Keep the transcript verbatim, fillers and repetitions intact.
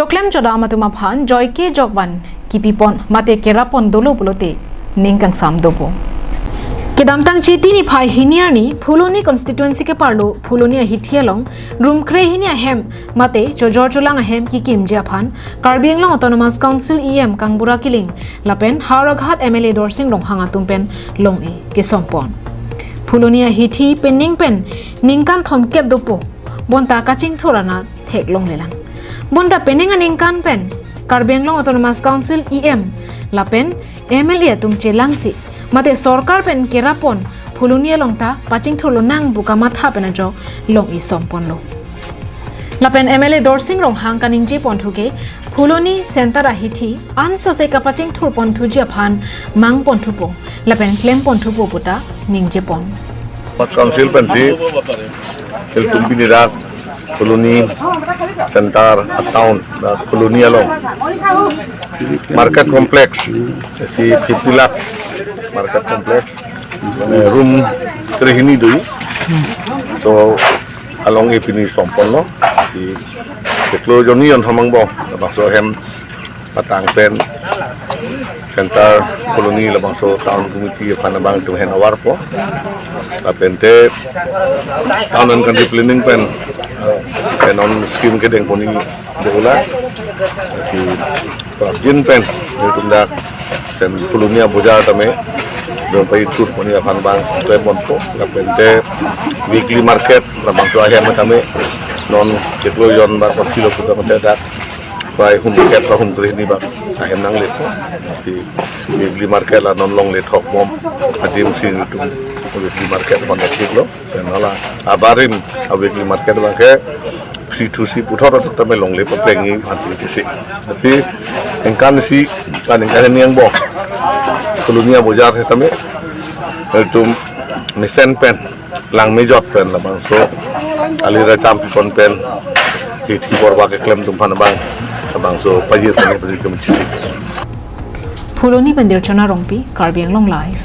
Choklem chodam atum aphan joike jokvan kipipon mate kerapon dolo pulote ning kangsam dopo. Kedamtang Chiti niphai hini arni Phuloni constituency keparlo Phuloni ahithi along rumkre hini ahem mate chojor cholang ahem kikimji aphan Karbi Anglong Autonomous Council E M Kangbura Killing lapen Howraghat M L A Dorsing Ronghang atum pen long-e kesompon. Phuloni ahithi pening pen ningkan thomkep dopo, bonta kachingthur anat theklonglelang. Bonta pening aningkan pen Karbi Anglong Autonomous Council E M lapen M L A atum chelangsi mate sorkar pen kerapon Phuloni along ta pachingthurlonang pu kamatha pen ajok long-e somponlo. Lapen M L A Dorsing Ronghang kaningje ponthu ke Phuloni center ahithi ansose kapachingthur ponthuji aphan mang ponthupo lapen klem ponthupo puta ningjepon. Council pensi ilitum pini dak Phuloni center town, dak Phuloni along market complex, isi fifty lakh market complex, eh, room krehini do-i. So along-e pini somponlo, si chiklo jonni jon hamang bo, labangso ahem patang pen center Phuloni labangso town committee aphan abang itum hand over po. Lapen te town and country planning pen, eh, pen non scheme kedeng poni dola. Si prapjin pen itum dak sen Phuloni abojar tame don pai tur poni aphan abang klem ponpo. Lapen te weekly market labangso ahem tame non chiklo jon ba kothilo puta mate dak pai hum kep ba hum krehini ba ahem nanglepo. Si weekly market la non longle thok bom, adim si itum weekly market aphan thiklo. Pen hala abarim a weekly market abang ke si thusi puthot atum tame longle paplengji aphan si kisi. Si ningkan isi, ah, ningkan hini angbong Phuloni abojar setame itum mesen pen, lang mejot pen labangso ali racham pipon pen hithi porba keklem atum aphan abang labangso pajir pen pajir kem chisi. Phuloni pen Dirchona Rongpi, Karbi Anglong Live.